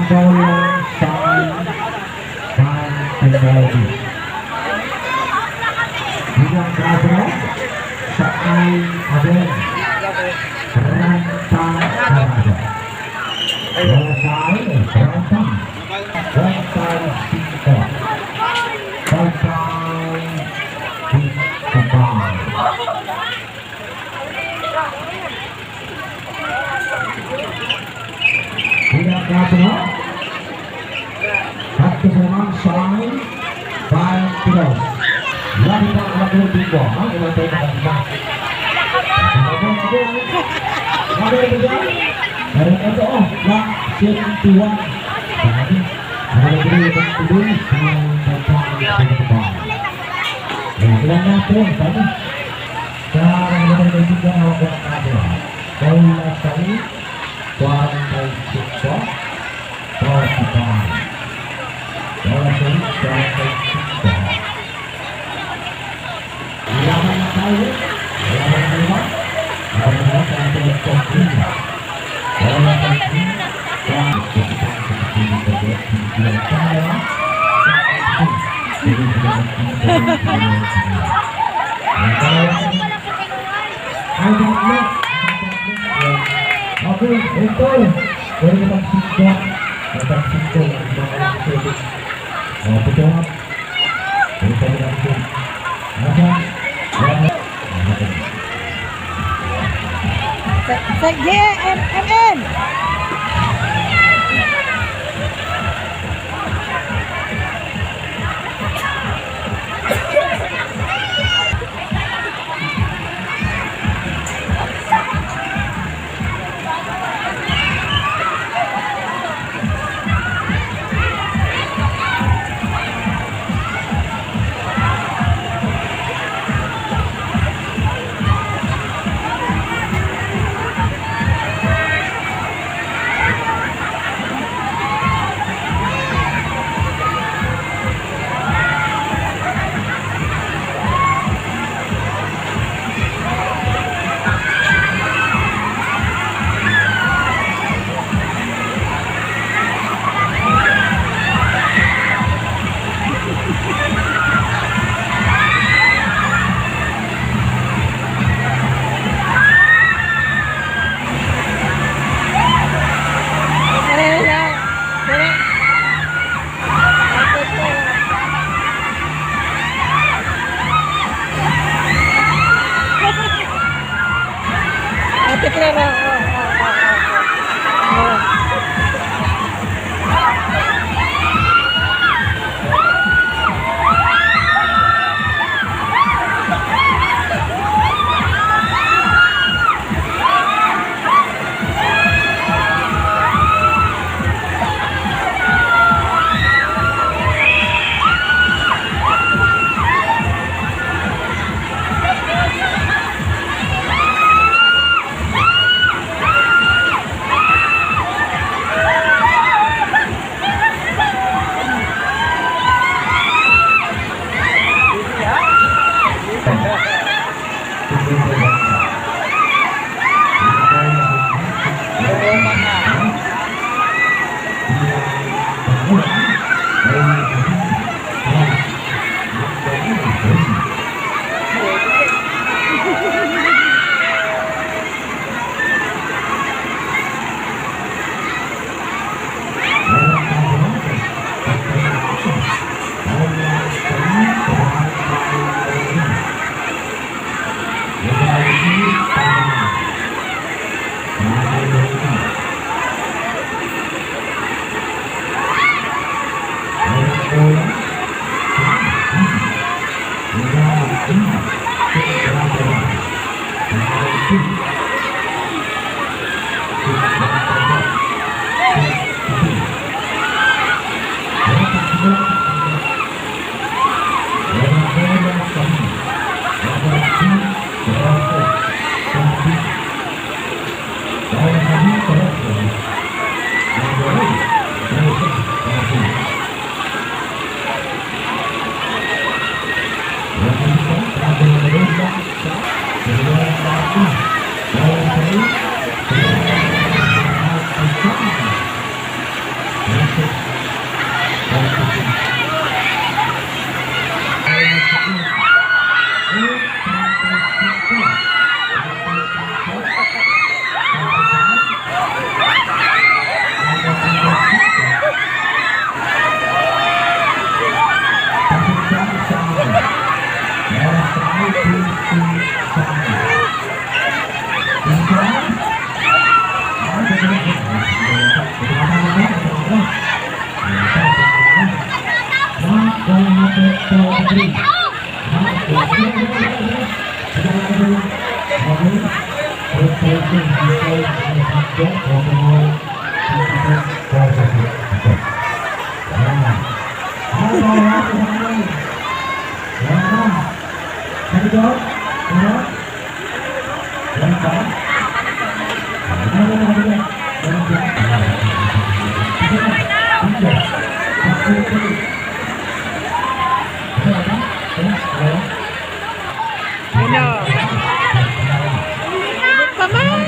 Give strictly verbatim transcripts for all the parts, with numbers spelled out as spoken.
Bola sa San Pedro. Bilang kadro sa Ay Aden. Treinta grado. Bola sa Ay, treinta. Treinta y cinco. Treinta y cinco. Bilang kadro. Takto sa naman, Shine. Five kilos. Lagi pa ang mga binggo, ha? Ilang tayo na kanina. Meron ito, oh, na seventy-one. Dami. Ang mga binggo, ang tuloy, ang pagkakas, ang pagkakas. Yan, ilang na po, dami. Sa mga binggo, hawak ko ng kaso, ha? Dahil nasa Cuarenta y cinco, cuarenta y cinco. Cuarenta y cinco. Laban na tayo. Laban na tayo. Laban na tayo. Laban na tayo. Ay, bakit? Okay, ito. Pwede na pag-singko. Pag-singko, ang mga tubig. O, puto nga. Pwede pa rin ang tubig. Asan? Ayan. Sa, sa G M M N. Ano? Init pa man.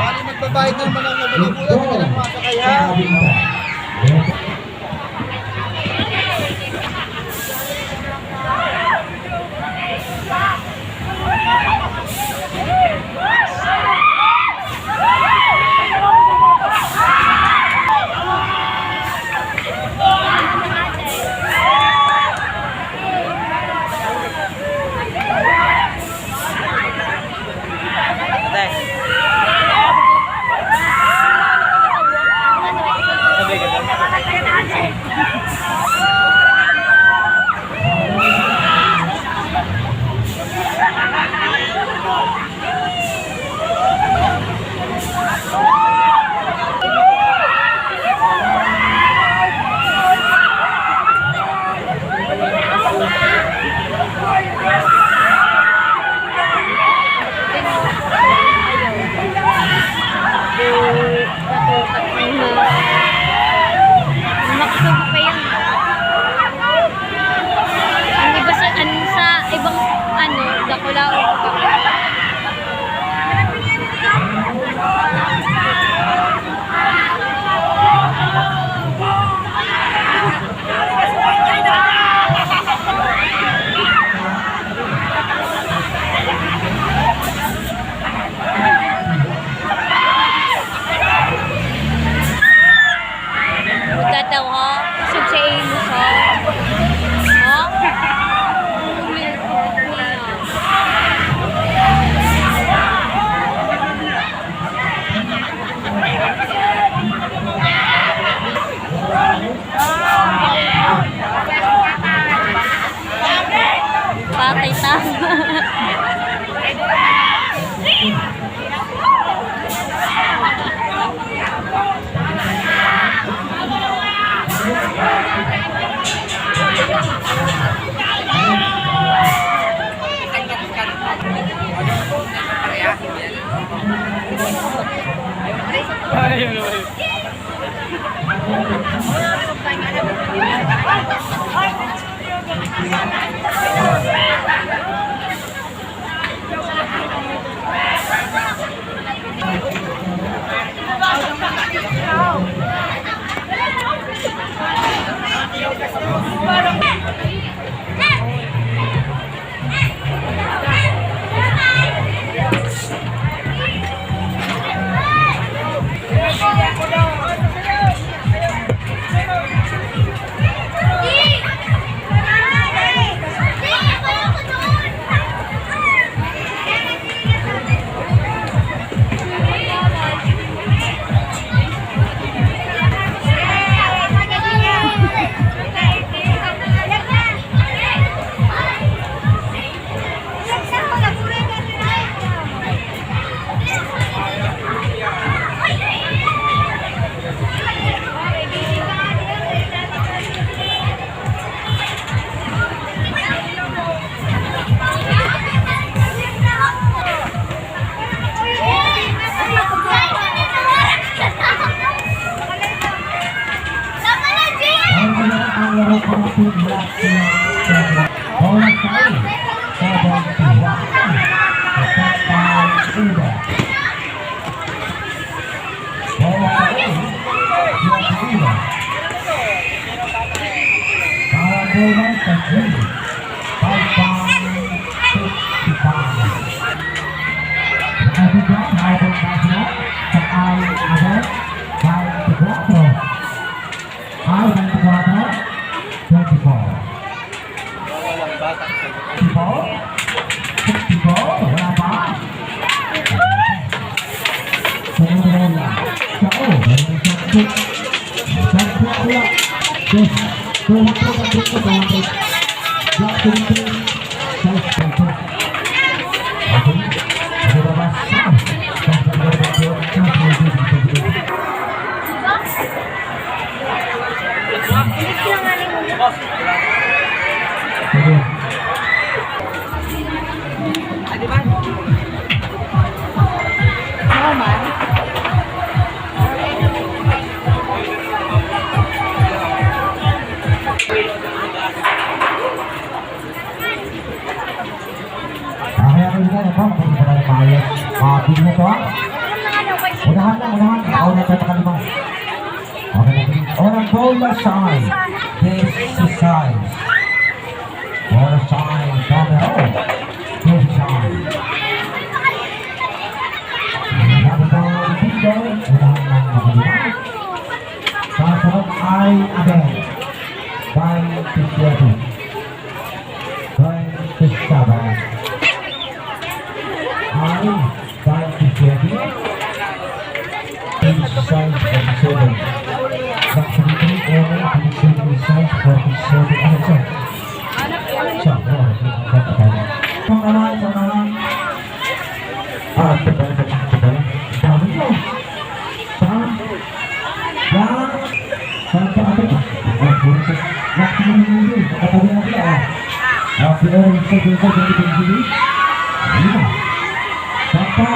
Bali, magbabayad na naman ang nabili mo, ano na lang mga sakay, ha? Bola pa rin. Bola pa rin. Para bola sa G. Five point six five. Nakabigyan, high ball pass na sa Al Abel. Twenty-four. Ay, twenty-four. Twenty-four. Twenty-four? Twenty-four? Wala pa. Twenty-four lang. Sa, oh, may shot put. Shot put, wala. Yes. Two hundred, two hundred, two hundred. Shot put. Shot put. Okay. Okay, baba. Ah. Okay, okay, okay, okay. Mabili na to, ha? Unahan lang, unahan. Ako na tayo makalima. Okay, okay. Orang bola sa I. This is size. Bola sa I. Numero. This is size. Numero. Unahan lang, makalima. Sa sunod ay Abel. Twenty-seven. Twenty-seven. Ay, twenty-seven. Twenty-five, forty-seven. Back to the three, corner, twenty-seven, forty-seven. Ano siya? Siya, oh, pamahan, pamahan. Ah, ito pala, ito pala. Dami mo. Sa? Yan. Sa, sa, sa, sa. Ah, puro sa, yan, puro sa, puro sa, puro sa, ah. Ah, si Aaron, sa, sa, sa, sa, sa, sa, sa. Ayun. Sa pa.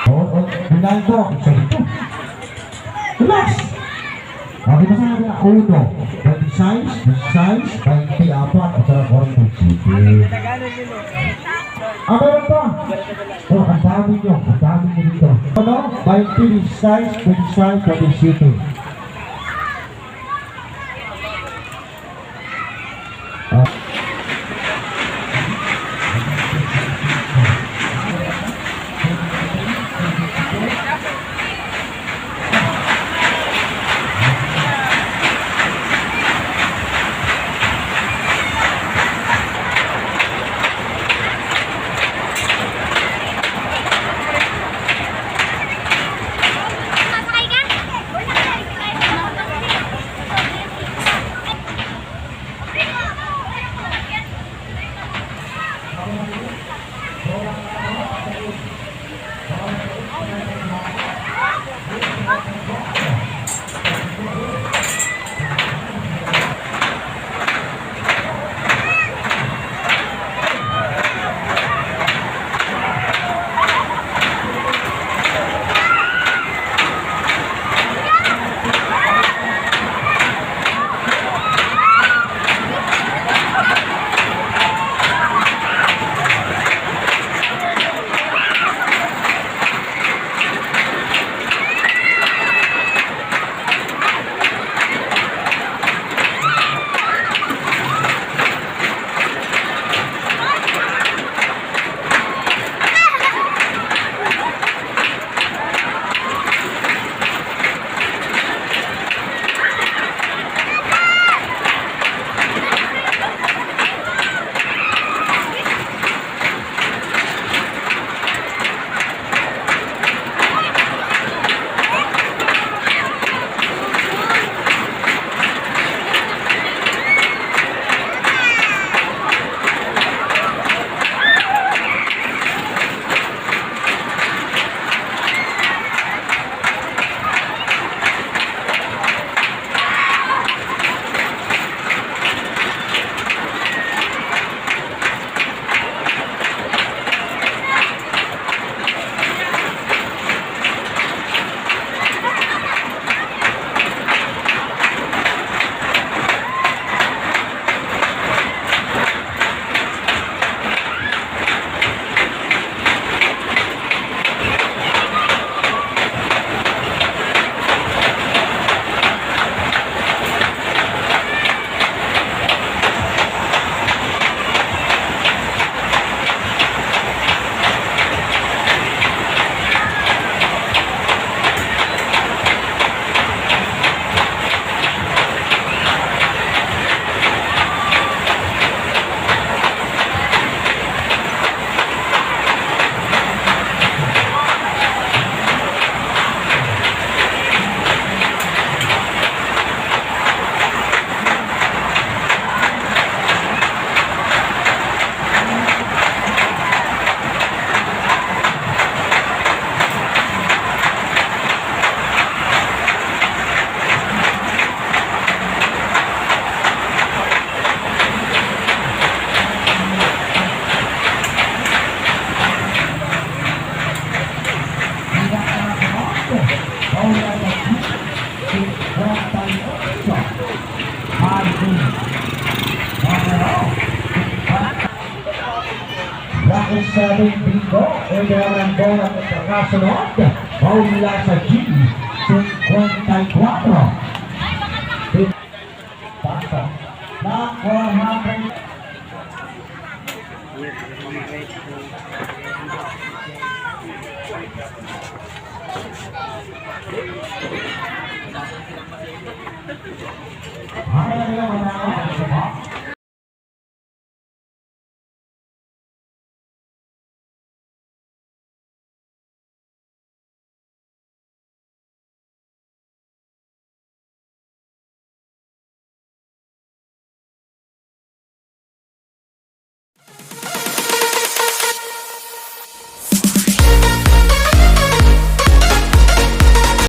Oh, oh, Ronaldo. Sa ito. Relax. Okay, basta na, uno, twenty-six, twenty-six, twenty-four, at saka forty-six. Ah, meron pa. Oh, ang dami nyo. Ang dami nyo dito. Ano? Twenty-six, twenty-six, twenty-six. Ah. Bingo, ito ang bola sa pagkasunod. Bola sa G fifty-four. Pasa. Nag-one hundred